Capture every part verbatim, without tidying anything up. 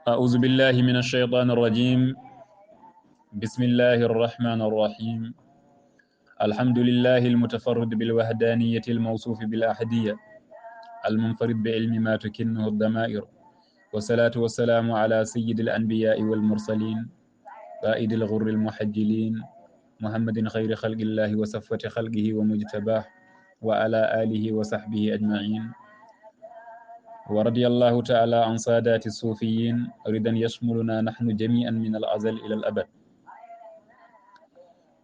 أعوذ بالله من الشيطان الرجيم. بسم الله الرحمن الرحيم. الحمد لله المتفرد بالوحدانية الموصوف بالأحدية المنفرد بعلم ما تكنه الضمائر، والصلاة والسلام على سيد الأنبياء والمرسلين، قائد الغر المحجلين، محمد خير خلق الله وصفوة خلقه ومجتباه، وعلى آله وصحبه أجمعين. ورضي الله تعالى عن سادات الصوفيين رضا يشملنا نحن جميعا من الأزل إلى الأبد.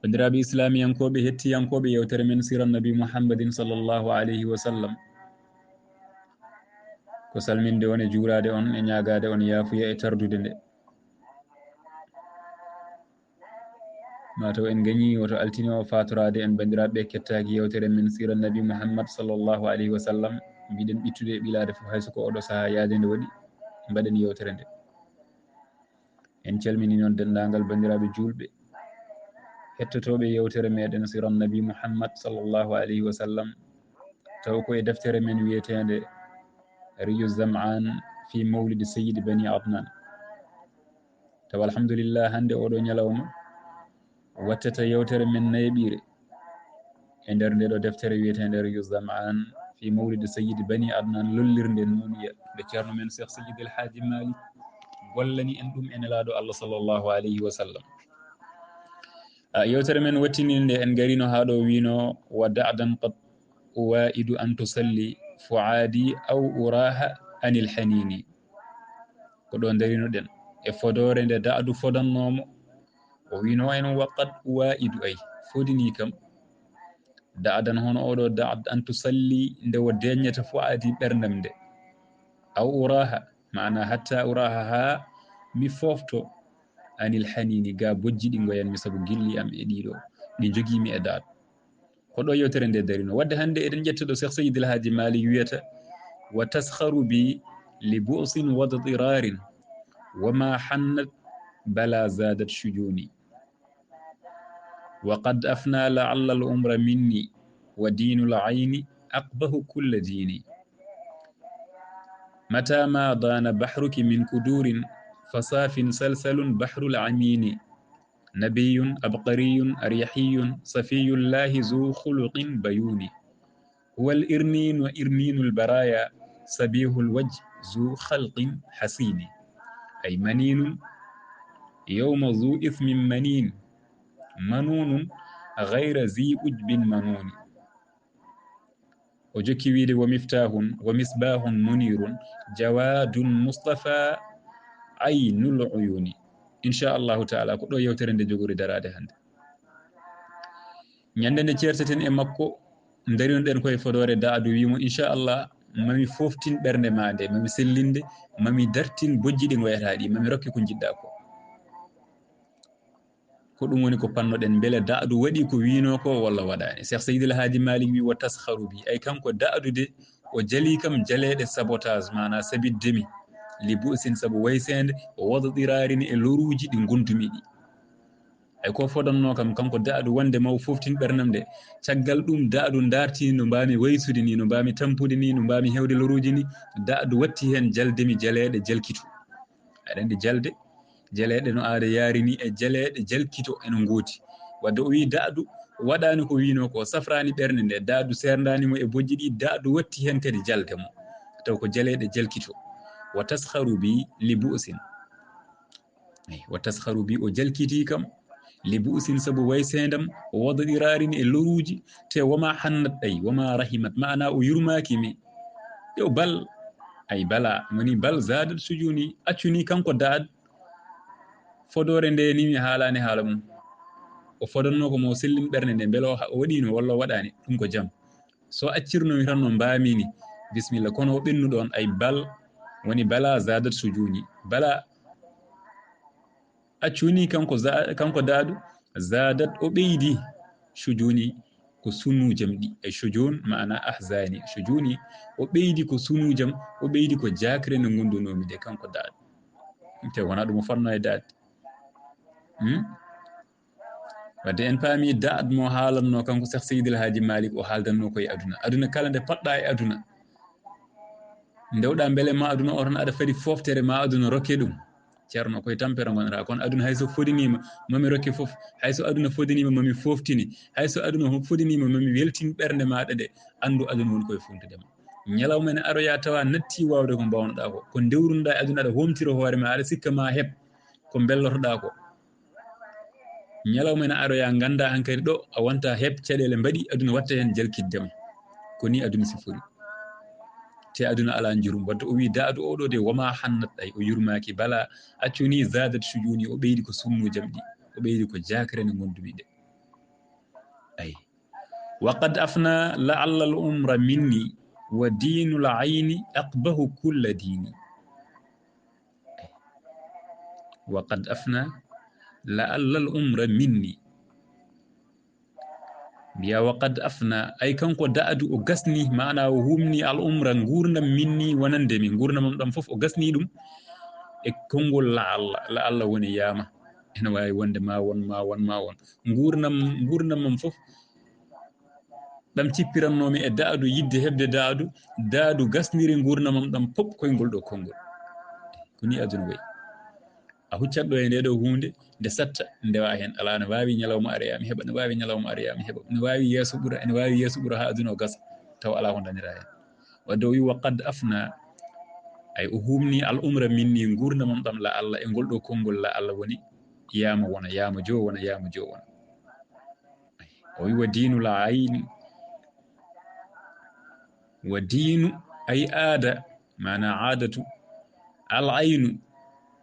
Banndiraaɓe islaamiyankooɓe, hettiyankooɓe yewtere men Siira Nabi Muhammadin sallallahu alayhi wa sallam, ko salminde on e juuraade on e ñaagaade on yaafuya e tardude nde. Mataw en gañi woto altine o faatoraade en banndiraaɓe kettaaki yewtere men Siira Nabi Muhammad sallallahu alayhi wa sallam. Mbiɗen ɓittude e ɓilaade fof, hay so ko oɗo sahaa yaade nde waɗi, mbaɗen yewtere nde. En calmini noon denndaangal banndiraaɓe juulɓe, hettotooɓe yewtere meɗen Siira Nabi Muhammad sallallahu alayhi wa sallam, taw ko e deftere men wiyeteende Riyu Zam'an fi Mawlidi Sayyidi Bani Adnan. Taw alhamdulillah, hannde oɗo ñalawma wattata yewtere men nayaɓiire e nder nde ɗo deftere wiyeteende Riyu Zam'an fi Mawlidi Sayyidi Bani Adnan, lollirde nuniya nde Ceerno men Cheikh Sayyid El Hadji Malick gollani en ɗum e Nelaaɗo Allah sallallahu alayhi wa sallam. A, yewtere men wattininde en garino haa ɗo wino: "Wa da'dan qad uwa'idu an tusalli fu'adi aw uraha anil hanini." Ko ɗo darinoɗen e fodoore nde da'du fodannoomo. O wino en: "Wa qad uwa'idu", ay fodini kam. Da'dan, hono oɗo da'd, an tusalli, nde o deññata fu'adi ɓerndam nde. Aw uraha, maana hatta uraha, haa mi foofto, anil hanini, ga bojji ɗi ngoyanmi sabu gilli am e ɗiɗo, ɗi jogiimi e da'd. Ko ɗo yewtere nde darino. Wadde hannde eɗen ƴetta ɗo Cheikh Sayyid El Hadji Malick wiyata: "Wa taskharu bi li bu'sin wa dirarin, wa ma hannat bala zadat shujuni. Wa qad afna la'alla al umra minni, wa dinul ayni aqbahu kulla dini. Mata ma dana bahruki min kudurin, fa safin salsalun bahrul amini. Nabiyyun abqariyyun aryahiyyun, safiyullahi zu khuluqin bayuni. Huwa al-irnin wa irninul baraya, sabihul wajh zu khalqin hasini." Ay maninun yawma zu ithmin manin, manunun ghayra zi ujbin manuni. O jokki wiide: "Wa miftahun wa misbahun munirun, jawadun mustafa aynul uyuni." Inchallahu taala, ko ɗo yewtere nde jogori daraade hannde. Ñande nde ceerteten e makko, darinoɗen koye fodoore da'du, wimo: "Inchallah, mami fooftin ɓernde ma nde, mami sellinde, mami dartin bojji ɗi ngoyata ɗi, mami rokke ko njiɗɗa ko." Ko ɗum woni ko pannoɗen, mbele da'du waɗi ko wiino ko walla waɗaani. Cheikh Sayyid El Hadji Malick wi: "Wa taskharu bi", ay kanko da'du de, o jali kam jaleeɗe sabotage, maana sabiddemi, li bu'sin, sabu wayseende, o wada dirarin, e loruuji ɗi ngondumi ɗi. Ay ko fodannoo kam, kanko da'du, wonde maw fooftin ɓernam nde. Caggal ɗum da'du dartini no mbaami waysude ni, no mbaami tampude ni, no mbaami hewde loruuji ni, da'du watti heen jaldemi jaleeɗe jalkito. Aɗa anndi jalde, jaleeɗe no aada yaari ni, e jaleeɗe jalkito ene ngoodi. Wadde o wi da'du waɗaani ko wiino ko, safraani ɓernde nde, da'du seerndaani mo e bojji ɗi, da'du watti heen kadi jalde mo, taw ko jaleeɗe jalkito. "Wa taskharu bi li bu'sin." Ay, "wa taskharu bi", o jalkiti kam, li bu'sin, sabu wayseendam, o wada dirarin, e loruuji, te "wa ma hannat", ay, "wa ma rahimat", maana o yurmaaki mi. Yo bal, ay, bala, woni bal zadat sujuni, accuni kanko da'd fodoore nde ni mi haalaani haala mum. O fodannoo ko mo sellin ɓernde nde, mbele o ha-, o waɗiino walla o waɗaani, ɗum ko jam. So accirno mi tan no mbaami ni, bismillah, kono o ɓennu ɗoon, ay, bal, woni bala zadat sujuni. Bala accuni kanko za-, kanko da'du, zadat, o ɓeydi, sujuni, ko sunuujam ɗi. Ay, sujun, maana ahzani. Sujuni, o ɓeydi ko sunuujam, o ɓeydi ko jaakre nde ngondunoomi nde, kanko da'd. Te wona ɗum o fotnoo e da'd. Hmm? Wadde en paami da'd mo haalannoo kanko Cheikh Seydi El Hadji Malick, o haaldannoo ko e aduna. Aduna kala nde poɗɗa e aduna, ndewɗa mbele ma aduna o tan aɗa fadi fooftere ma aduna rokke ɗum. Ceerno, koye tampere ngonɗaa, kono aduna hay so fodiniima, mami rokke fof. Hay so aduna fodiniima, mami foftini. Hay so aduna fodiniima, mami weltin ɓernde maaɗa nde, anndu aduna woni koye funtude ma. Ñalawma ene aroya tawa natti waawde ko mbawnoɗaa ko. Ko ndewrunoɗaa e aduna, aɗa homtiro hoore ma, aɗa sikka ma heɓ ko mbellotoɗaa ko. Ñalawma ene aroya, ngannda hankadi ɗo a wonta heɓ caɗeele mbaɗi aduna watta heen jalkitde ma. Ko ni aduna sifori. Te aduna alaa njurum. Wadde o wi daadu o ɗo de, wama hannat, ay o yurmaaki. Bala, accu ni, zadat sujuni, o ɓeydi ko sunnu jamɗi. O ɓeydi ko jakre nde ngondumi nde. Ay. Wa qad afna la'alla al umra minni, wa diinu al ayni aqbahu kulla diini. Wa qad afna la'alla al umra minni. Mbiya wa qad afna, ay kanko daadu o gasni, maana o humni al umra, nguurndam minni wonande mi, nguurndam am ɗam fof o gasni ɗum e konngol la'alla. La'alla woni yaama. Ene waawi wonde ma won, ma won, ma won. Nguurndam, nguurndam am fof ɗam cippirannoomi e daadu, yidde heɓde daadu, daadu gasniri nguurndam am ɗam pop koyngol ɗo konngol. Ko ni aduna wayi. A huccat ɗo e nde ɗo huunde, nde satta, ndewa heen. Alaa, ne waawi ñalawma aroya mi heɓa, ne waawi ñalawma aroya mi heɓa, ne waawi yeeso ɓura, ene waawi yeeso ɓura haa aduna o gasa, taw alaa ko dañira heen. Wadde o wi wa qad afna, ay o humni al umra minni, nguurndam am ɗam la'alla, e ngol ɗo konngol la'alla woni yaama wona, yaama jo wona, yaama jo wona. O wi wa diinu al ayni, wa diinu, ay aada, maana aadatu, al aynu,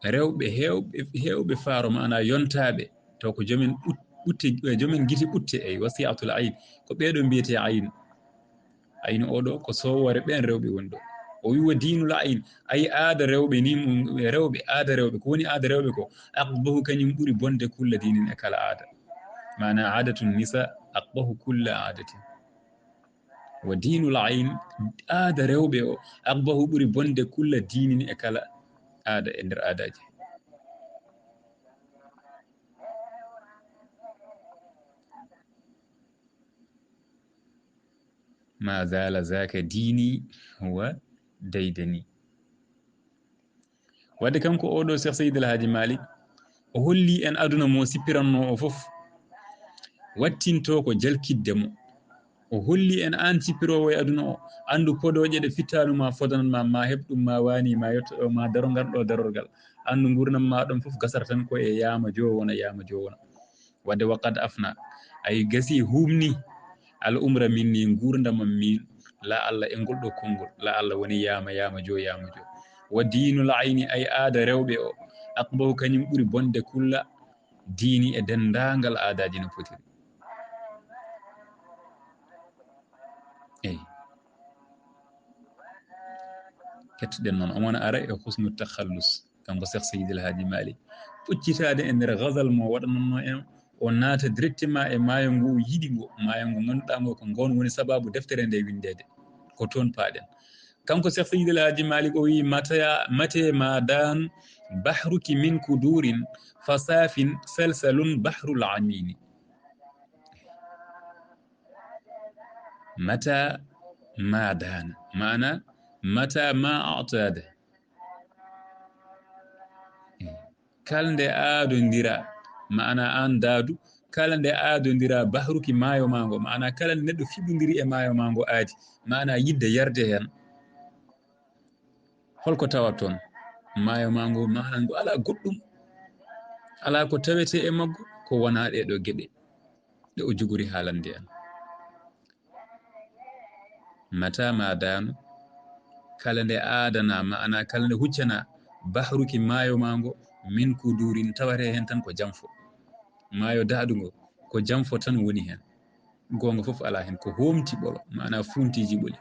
rewɓe heewɓe, heewɓe faaro, maana yontaaɓe, taw ko joomen ɓut-, ɓutte, eh, joomen gite ɓutte, ay wasi'atul ayn, ko ɓeeɗo mbiyetee aynu. Aynu o ɗo ko soowoore ɓeen rewɓe woni ɗo. O wi wa diinu al ayn, ay aada rewɓe ni, mum, rewɓe, aada rewɓe, ko woni aada rewɓe ko, aqbahu, kañum ɓuri bonde kulla diinin e kala aada. Maana aadatu nisa aqbahu kulla aadatin. Wa diinu al ayn, aada rewɓe o, aqbahu ɓuri bonde kulla diinin e kala aada e nder aadaaji. Ma zala zaka diini wa daydani. Wadde kanko o ɗo Cheikh Seydi El Hadji Malick, o holli en aduna mo sippiranno o fof, wattinto ko jalkitde mo. O holli en aan cippiroowo e aduna o, anndu podooje ɗe fittaandu ma fodanat ma, ma heɓ ɗum, ma waani, ma yetto ɗo, ma daro ngar ɗo darorgal. Anndu nguurndam ma ɗon fof gasata tan ko e yaama jo wona, yaama jo wona. Wadde wa qad afna, ay gasi humni, al umra minni, nguurndam am min, la'alla e ngol ɗo konngol, la'alla woni yaama, yaama jo, yaama jo. Wa diinu al ayni, ay aada rewɓe o, aqbahu, kañum ɓuri bonde kulla diini e denndaangal aadaaji no potiri. Eyi. Kettuɗen noon, omo ara e husnu takhallus, kanko Cheikh Seydi El Hadji Malick. Puccitaade e nder ghazal mo waɗanonno en, o naata directement e maayo ngo o yiɗi ngo, maayo ngo ngannduɗaa ngo ko ngoon woni sababu deftere nde winndeede. Ko toon paaɗen. Kanko Cheikh Seydi El Hadji Malick o wi, mata, mate ma dan bahruki min kudurin, fa safin salsalun bahrul amini. Mata ma dana, maana mata ma atada. Kala nde aadondira, maana aan daadu, kala nde aadondira bahruki maayo ma ngo, maana kala nde neɗɗo fiɓondiri e maayo ma ngo aadi, maana yidde yarde heen. Holko tawat toon? Maayo ma ngo, maana ngo alaa goɗɗum, alaa ko tawetee e maggo ko wonaa ɗee ɗoo geɗe ɗe o jogori haalande en. Mata ma daanu, kala nde aadana, maana kala nde huccana, bahruki maayo ma ngo, min kudurin, tawatee heen tan ko jamfo. Maayo daadu ngo, ko jamfo tan woni heen. Goonga fof alaa heen, ko hoomti ɓolo, maana fuuntiiji ɓoli.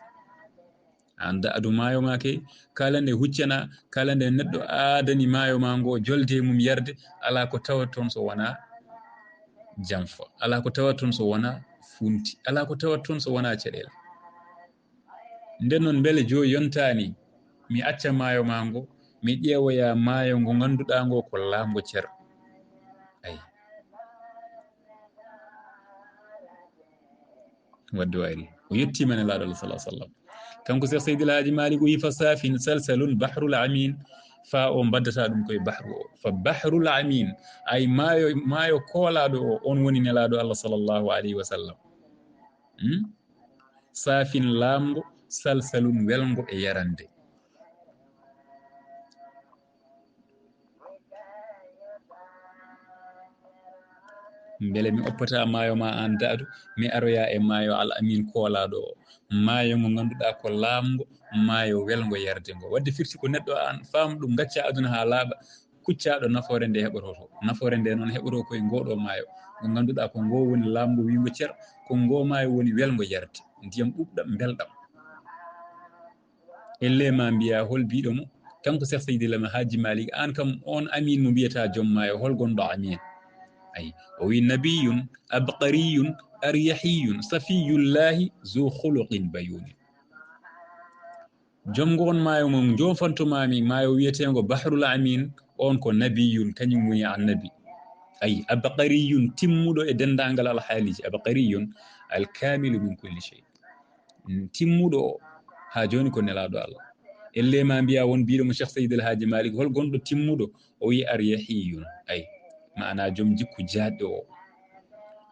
Aan daadu maayo ma kay, kala nde huccana, kala nde neɗɗo aadani maayo ma ngo, jolde mum yarde, alaa ko tawat toon so wonaa jamfo, alaa ko tawat toon so wonaa fuunti, alaa ko tawat toon so wonaa caɗeele. Nden noon, mbele jo yontaani mi acca maayo ma ngo, mi ƴeewoya maayo ngo ngannduɗaa ngo ko laamngo cer? Ay. Wadde wayi ni. O yettiima Nelaaɗo Allah sallallahu alaihi wasallam. Kanko Cheikh Seydi El Hadji Malick o wi, fa safin salsalun bahrul amin. Faa o mbaddata ɗum koye bahru o. Fa bahrul amin, ay maayo, maayo koolaaɗo o, on woni Nelaaɗo Allah sallallahu alayhi wa sallam. Hmm? Saafin laamngo, salsalun welngo e yarande. Mbele mi oppata maayo ma aan daadu, mi aroya e maayo al amin koolaaɗo o. Maayo ngo ngannduɗaa ko laamngo, maayo welngo yarde ngo. Wadde firti ko neɗɗo aan faamɗo ngacca aduna haa laaɓa, kuccaaɗo nafoore nde heɓoto to. Nafoore nde noon heɓoto koye ngoo ɗoo maayo. Ngo ngannduɗaa ko ngoo woni laamngo wiingo cer, ko ngoo maayo woni welngo yarde. Ndiyam ɓuuɓɗam, mbelɗam. Elle ma mbiya hol biiɗo mo? Kanko Cheikh Seydi Lama Hadji Malick, aan kam on amin mo mbiyata joom maayo, hol gonɗo amin? Ay, o wi nabiyun, abqariyun, aryahiyun, safiyullahi, zu khuluqin bayunin. Joom ngon maayo mo joofanto mami, maayo wiyetengo Bahrul Amin, on ko nabiyun, kañum woni annabi. Ay, abqariyun, timmuɗo e dendaangal alhaaliji, abqariyun, alkamilu min kulli shay. Mm, timmuɗo o, haa jooni ko nelaaɗo Allah. Elle ma mbiya won biiɗo mo Cheikh Seydi El Hadji Malick, hol gonɗo timmuɗo? O wi aryahiyun, ay, maana joom jikku jaajɗo o.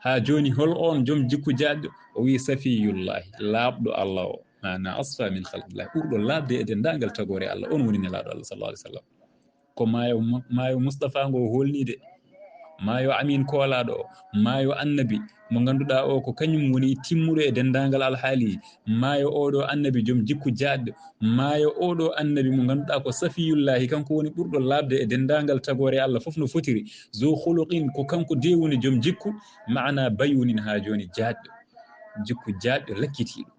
Haa jooni hol on joom jikku jaajɗo? O wi safiyullahi, laaɓɗo Allah o, maana asfa min khalqillah, ɓurɗo laaɓde e dendaangal tagoore Allah, on woni nelaaɗo Allah sallallahu alaihi wasallam. Ko maayo, maayo Mustafa ngo holnide, maayo amin koolaaɗo o, maayo annabi mo ngannduɗaa o ko kañum woni timmuɗo e dendaangal alhaali, maayo oɗo annabi joom jikku jaajɗo, maayo oɗo annabi mo ngannduɗaa ko safiyullahi, kanko woni ɓurɗo laaɓde e dendaangal tagoore Allah fof no fotiri, zo khuluqin, ko kanko de woni joom jikku, maana bayunin haa jooni jaajɗo, jikku jaajɗo lakkitiiɗo.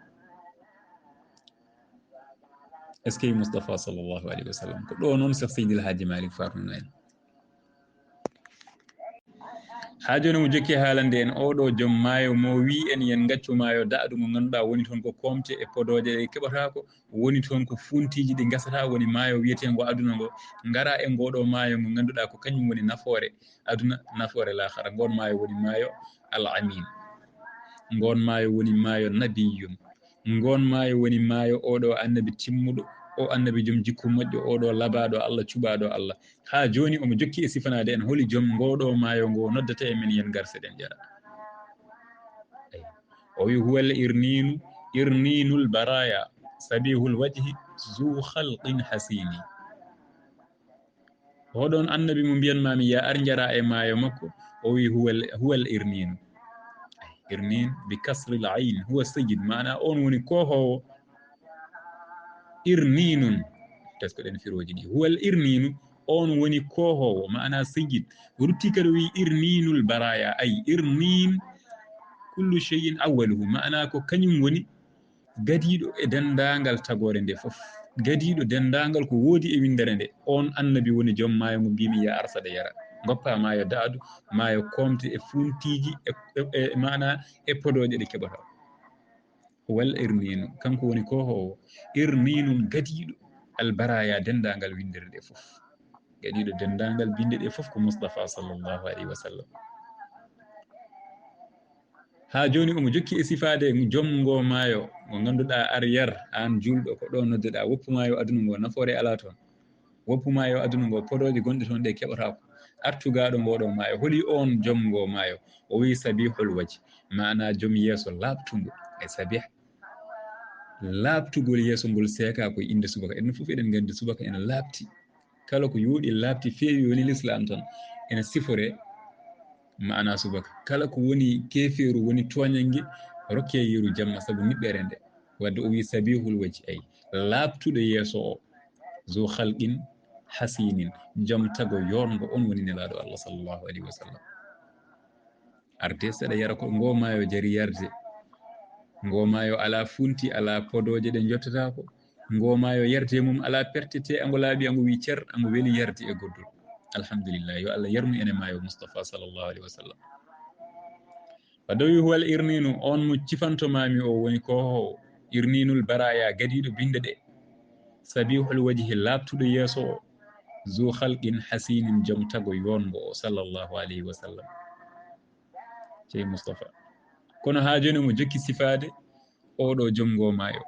Est-ce que Mustafa sallallahu alaihi wasallam? Ko ɗo noon Cheikh Seydi El Hadji Malick farnuno en. Haa jooni mo jokki haalande en oɗo joom maayo mo wi en yen ngaccu maayo daɗɗo mo ngannduɗaa woni toon ko koomte e podooje ɗe keɓataako, woni toon ko fuuntiiji ɗi ngasata, woni maayo wiyeteengo aduna ngo, ngara e ngoɗo maayo ngo ngannduɗaa ko kañum woni nafoore aduna, nafoore laakhara. Ngoon maayo woni maayo al amin. Ngoon maayo woni maayo nabiyun. Ngoon maayo woni maayo oɗo annabi timmuɗo, o annabi joom jikku moƴƴo, oɗo labaaɗo Allah, cuɓaaɗo Allah. Haa jooni omo jokki e sifanaade en holi joom ngoɗo maayo ngo noddata e men yen ngar seɗen jara. Eyi. O wi huwal irninu, irninul baraya, sabihul wajhi, zu khalqin hasini. Oɗon annabi mo mbiyan mami ya ar njara e maayo makko, o wi huwal, huwal irninu. Irnin bi kasril ayn, huwa sayyid, maana on woni kohowo. Irninun, tesko ɗen firooji ɗi. Huwal irninu, on woni kohowo, maana sayyid. Rutti kadi o wi irninul baraya, ay irnin kullu shay'in awwaluhu, maana ko kañum woni gadiiɗo e denndaangal tagoore nde fof, gadiiɗo denndaangal ko woodi e winndere nde. On annabi woni joom maayo ngo mbimi ya ar saɗa yara. Ngoppa maayo daɗɗo, maayo koomte e fuuntiiji e, e, e maana e podooje ɗe keɓata. Wal irninu, kanko woni kohowo, irninun gadiiɗo, albaraya denndaangal winndere nde fof. Gadiiɗo denndaangal binnde ɗe fof ko Mustafa sallallahu alayhi wa sallam. Haa jooni omo jokki e sifaade joom ngo maayo, ngo ngannduɗaa ar yar, aan juulɗo, ko ɗo noddeɗaa, woppu maayo aduna ngo nafoore alaa toon. Woppu maayo aduna ngo, podooje gonɗe toon ɗe keɓataako. Artu gaaɗo ngoɗo maayo, holi on joom ngo maayo? O wi sabihul wajhi, maana joom yeeso laaɓtungo. E sabih, laaɓtugol yeeso ngol seeka ko e innde subaka. Enen fof eɗen nganndi subaka ene laaɓti. Kala ko yooɗi laaɓti feewi woni Lislaam tan ene sifore maana subaka. Kala ko woni keefeeru woni tooñannge rokke yeru jamma sabu niɓɓere nde. Wadde o wi sabihul wajhi, ay laaɓtuɗo yeeso o. Zu khalqin hasinin, joom tago yoorngo, on woni nelaaɗo Allah sallallahu alayhi wa sallam. Arde saɗa yara ko ngo maayo jari yarde. Ngo maayo alaa funti, alaa podooje ɗe njottataako. Ngo maayo yarde mum alaa pertete, ango laaɓi, ango wi cer, ango weli yarde e goddol. Alhamdulillah, yo Allah yarnu ene maayo Mustafa sallallahu alayhi wa sallam. Wadde o wi huwal irninu, on mo cifanto mami o woni ko irninul baraya, gadiiɗo binnde ɗe. Sabihul wajhi, laaɓtuɗo yeeso o. Zu khalqin hasinin, joom tago yoorngo o, sallallahu alayhi wa sallam. Cey Mustafa. Kono haa jooni omo jokki sifaade oɗo joom ngo maayo.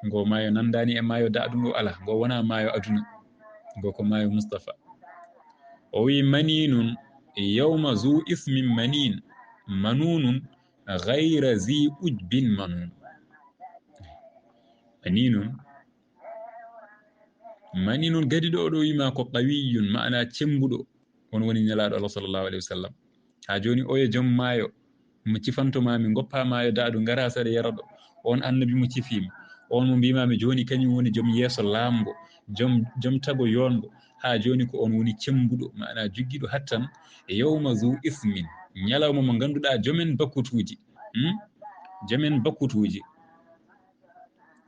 Ngo maayo nanndaani e maayo daɗɗo ngo, alaa, ngo wonaa maayo aduna. Goko maayo Mustafa. O wi: "Maninun yawma zu ismin manin, manunun ghayra zi ujbin manun." Maninun, maninun gadi ɗo, ɗo wima ko qawiyun, ma'ana cembuɗo. On woni Nelaaɗo Allah sallallahu alaihi wasallam. Ha joni oyo joom maayo mo cifanto mami, goppa maayo daɗu, ngara saɗa yara ɗo. On annabi mo cifimi, on mo mbimami joni kañum woni joom yeeso laamgo, joom, joom tago yongo. Ha joni ko on woni cembuɗo, ma'ana juggiɗo hattan e yawma zu ismin, ñalawma mo ganduɗa joomen bakkutuji, hmm? Joomen bakkutuji.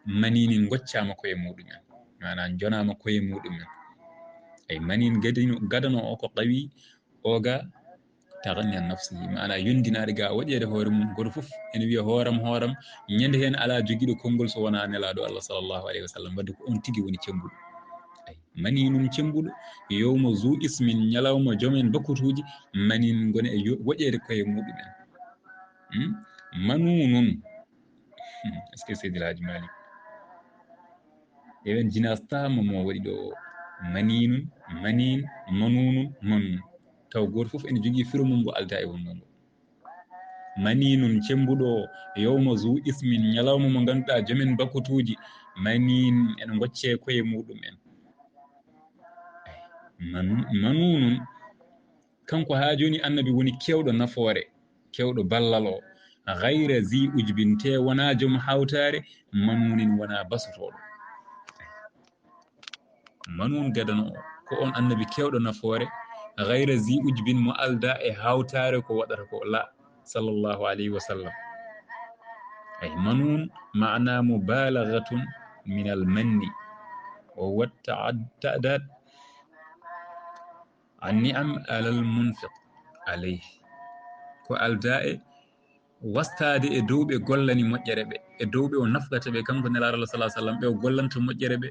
Maninin goccama koye muɗumen, ma'ana jonama koye muɗumen. Ay manin gadino, gadano o ko qawi, oga taganni an nafsihi, ma'ana yondinaade ga waɗeede hoore mum. Goto fof ene wiya hooram, hooram, ñande heen alaa jogiiɗo konngol so wonaa Nelaaɗo Allah sallallahu alayhi wa sallam, wadde ko on tigi woni cembuɗo. Ay, maninun cembuɗo, yawma zu ismin, ñalawma joom en bakkutuuji, manin ngoni e yo-, woƴeede koye muɗumen. Hmm? Manunun. Hmm, est-ce que Seydi El Hadji Malick? Ewen, jinaas tama mo waɗi ɗo o. Maninun, manin, manunun, manun. Taw gooto fof ene jogii firo mum ngo aldaa e wonnoo ngo. Maninun, cembuɗo o, yawma zu ismin, ñalawma mo ngannduɗaa joomen bakkutuuji, manin, ene ngoccee koye muɗum en. Man-, manunun, kanko haa jooni annabi woni keewɗo nafoore, keewɗo ballal o. Ghayra zi ujbin, te wonaa joom hawtaare, manunin, wonaa basotooɗo. Manun gadano o, ko on annabi keewɗo nafoore, ghayra zi ujbin, mo aldaa e hawtaare ko waɗata ko, la, sallallahu alayhi wa sallam. Ay, manun, ma'ana mubalaghatun min al manni, wa huwa ta'ad-, ta'dad an ni'am alal munfiq alayhi. Ko aldaa e wastaade e dow ɓe gollani moƴƴere ɓe, e dow ɓe o nafqata ɓe, kanko Nelaaɗo Allah sallallahu alaihi wasallam, ɓe o gollanta moƴƴere ɓe.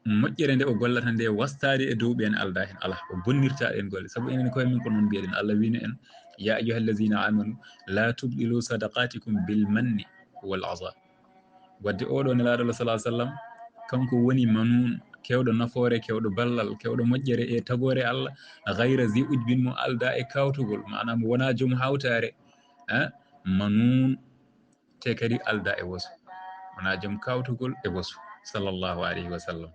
Moƴƴere nde o gollata nde wastaade e dow ɓe en aldaa heen, alaa, o bonnirta ɗen golle. Sabu enen koye men ko noon mbiyeɗen, Allah wiino en, "Ya ayyuhallazina amanu, la tubdilu sadaqatikum bil manni wal adha." Wadde oɗo Nelaaɗo Allah sallallahu alaihi wasallam, kanko woni manun, keewɗo nafoore, keewɗo ballal, keewɗo moƴƴere e tagoore Allah, ghayra zi ujbin, mo aldaa e kawtugol, maanaam wonaa joom hawtaare, eh, manun, te kadi aldaa e wasu, wonaa joom kawtugol e wasu, sallallahu alaihi wasallam.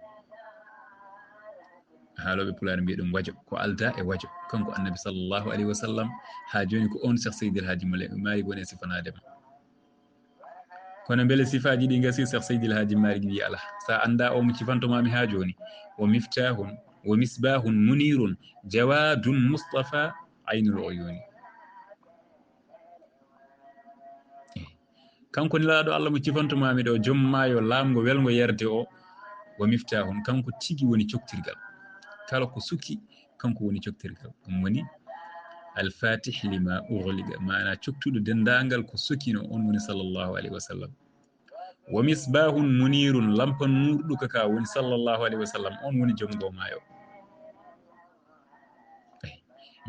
Haalooɓe Pulaar mbiya ɗum wajo, ko aldaa e wajo, kanko Annabi sallallahu alaihi wasallam, haa jooni ko on Cheikh Seydi El Hadji Malick woni e sifanaade ma. Kono mbele sifaaji ɗi ngasi? Cheikh Seydi El Hadji Malick wiyi alaa. Sa annda o mo cifanto mami haa jooni. Wa miftahun, wa misbahun munirun, jawadun Mustafa aynul uyuni. Kanko Nelaaɗo Allah mo cifanto mami ɗo, joom maayo laamgo welngo yarde o, wa miftahun, kanko tigi woni coktirgal. Kala ko sukki, kanko woni coktirgal. Ɗum woni al-fatih lima ughliqa, maana coktuɗo denndaangal ko sukino, on woni sallallahu alaihi wasallam. Wa misbahun munirun, lampa nuurɗuka ka woni sallallahu alaihi wasallam, on woni joom ngo maayo.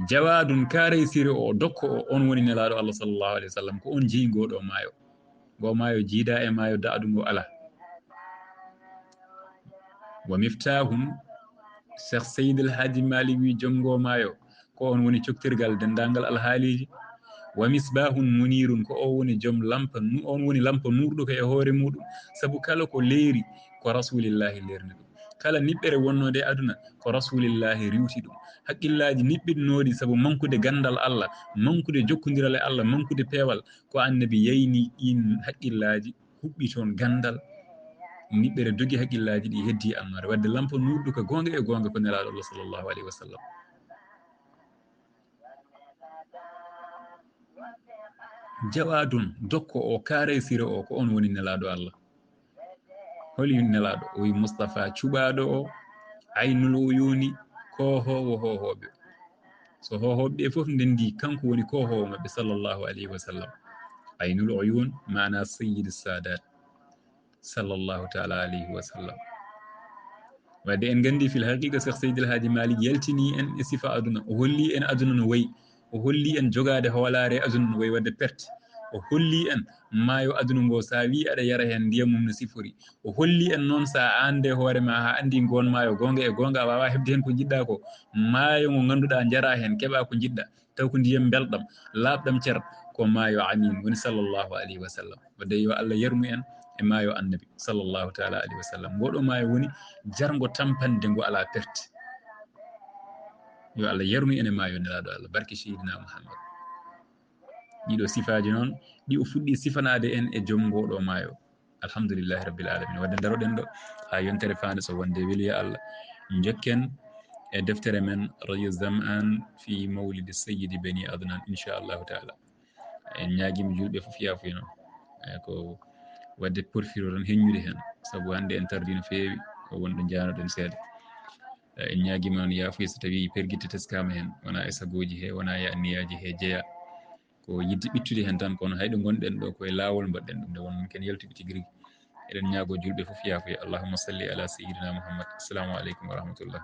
Jawadun, kaareysire o, dokko o, on woni Nelaaɗo Allah sallallahu alaihi wasallam, ko on jeyi ngo ɗo maayo. Ngo maayo jiida e maayo daɗu ngo alaa. Wa miftahun, Cheikh Seydi El Hadji Malick wi joom ngo maayo, ko on woni coktirgal denndaangal alhaaliiji. Wa misbahun munirun, ko o woni joom lampa nu-, on woni lampa nuurɗuka e hoore muɗum, sabu kala ko leeri ko Rasulillahi leerni ɗum. Kala niɓɓere wonnode e aduna ko Rasulillahi riwti ɗum. Haqqillaaji niɓɓiɗnooɗi sabu mankude ganndal Allah, mankude jokkondiral e Allah, mankude peewal, ko Annabi yayni ɗin haqqillaaji, huɓɓi toon ganndal, niɓɓere dogi haqqillaaji ɗi heddi annoore. Wadde lampa nuurɗuka goonga e goonga ko Nelaaɗo Allah sallallahu alaihi wasallam. Jawadun, dokko o, kaareysire o, ko on woni Nelaaɗo Allah. Holi Nelaaɗo? O wi Mustafa cuɓaaɗo o, aynul uyuni, ko hoowo hoohooɓe. So hoohooɓe ɓe fof ndenndi, kanko woni ko hoowo maɓɓe, sallallahu alaihi wasallam. Aynul uyun, maana sayyid sadat, sallallahu ta'ala alaihi wasallam. Wadde en nganndi fil haqiqa Cheikh Seydi El Hadji Malick yaltini en e sifa aduna, o holli en aduna no wayi, o holli en jogaade hoolaare aduna no wayi, wadde perte. O holli en maayo aduna ngo, so a wii aɗa yara heen ndiyam mum no sifori. O holli en noon, so a aande hoore ma haa anndi ngoon maayo goonga e goonga, a waawaa heɓde heen ko njiɗɗa ko, maayo ngo ngannduɗaa, njara heen, keɓa ko njiɗɗa, taw ko ndiyam mbelɗam, laaɓɗam cer, ko maayo Amin, woni sallallahu alayhi wa sallam. Wadde yo Allah yarnu en e maayo Annabi sallallahu taala alayhi wa sallam. Ngoɗo maayo woni jarngo tampande ngo alaa perte. Yo Allah yarnu en e maayo Nelaaɗo Allah, barke Seydina Muhammad. Ɗiɗo sifaaji noon, ɗi o fuɗɗi sifanaade en e joom ngoɗo maayo. Alhamdulillahi Rabbil Alamin. Wadde ndaroɗen ɗo haa yontere faande, so wonde weli, ya Allah, njokken e deftere men Rayyu Zam'an fi Mawlidi Sayyidi Bani Adnan, inchallahu taala. En ñaagiima juulɓe fof yaafuya noon. Eyi, ko wadde porfiro tan heññude heen, sabu hannde en tardii no feewi, ko wonɗo njaanoɗen seeɗa. Eyi, en ñaagiima noon yaafuya so tawii pergitte teskaama heen, wonaa e sagooji he, wonaa e anniyaaji he jeyaa. Ko yiɗde ɓittude heen tan, kono hay ɗo ngonɗen ɗo, ko e laawol mbaɗɗen ɗum, nde won ken yaltuɓe tigi rigi. Eɗen ñaagoo juulɓe fof yaafuya. Allahumma salli ala sayyidina Muhammad. Assalamu aleykum wa rahmatullah.